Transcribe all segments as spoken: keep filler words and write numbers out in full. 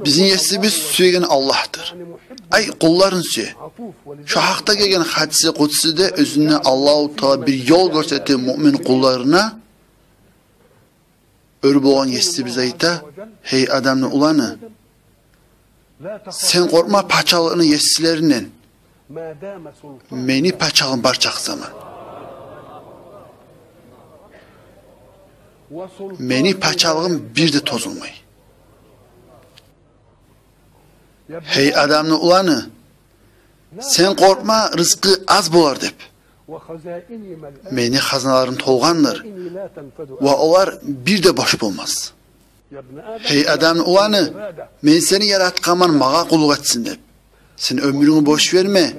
Бизин Есибиз сюеген Аллагьдыр. Ай, къулларын сюе. Шо гьакъда гелген гьадиси къудсиде оьзюнде Аллагьу Таала бир ёл гёрсете муъмин къулларына. Оьр болгъан Есибиз айта: «Гьей адамны уланы, сен къоркъма пачалыкъны есилеринден. Мени пачалыгъым бар чакъы заман. Мени пачалыгъым бир де тозулмай. Гьей адамны уланы, сен къоркъма рызкъы аз болар деп. Мени хазналарым толгъандыр ва олар бир де бош болмас. Гьей адамны уланы, мен сени яратгъанман магъа къуллукъ этсин деп. Сен оьмюрюнгню бош берме.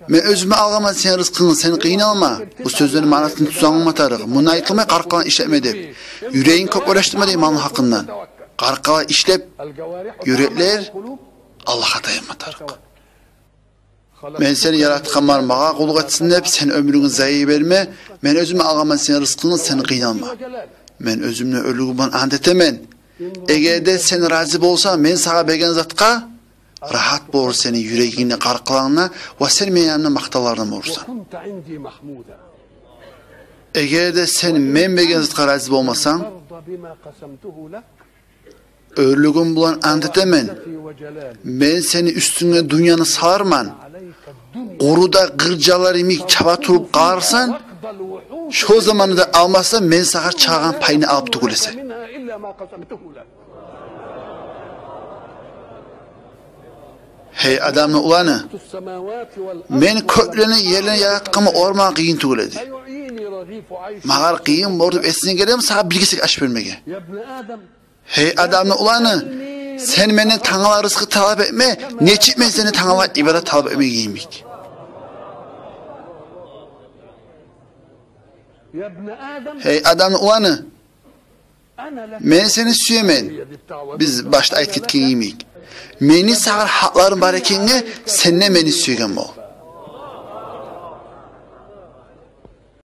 Мен оьзюме алгъанман сени рызкъынгны, сен къыйналма». Бу сёзлени маънасын тюз англама тарыкъ. Мунда айтылмай къаркъарангны ишлетме деп. Юрегинг кёп ойлашдырма дей малны гьакъындан. Къаркъара ишлеп, юреклер Аллагьгъа таянма тарыкъ. Мен сени яратгъанман магъа къуллукъ этсин деп, сен оьмюрюнгню зая берме. Мен оьзюме алгъанман сени рызкъынгны, сен къыйналма. Мен оьзюмню оьрлюгюм булан ант этемен. Эгер де сен рази болсанг мен сагъа берген затгъа, рагьат болур сени юрегинг де, къаркъаранг да, ва сен мени янымда макъталгъанлардан болурсан. Эгер де сен мен берген затгъа рази болмасанг, оьрлюгюм булан ант этемен, мен сени уьстюнге дюньяны саларман. Къуруда къыржалар йимик чаба туруп къаларсан. Шо заманда да алмасанг, мен сагъа чыгъаргъан пайны алып тюгюл эсе. Гьей адамны уланы, мен кёклени, ерлени яратгъанман, олар магъа къыйын тюгюл эди. Магъар къыйын болур деп эсинге гелеми сагъа бир гесек аш бермеге? Гьей адамны уланы, сен менден тангала рызкъы талап этме, нечик мен сенден тангала ибадат талап этмеген йимик. Гьей адамны уланы, мен сени сюемен. Биз башда айтып гетген йимик, мени сагъар гьакъларым бар экенге, сен де мени сюеген бол.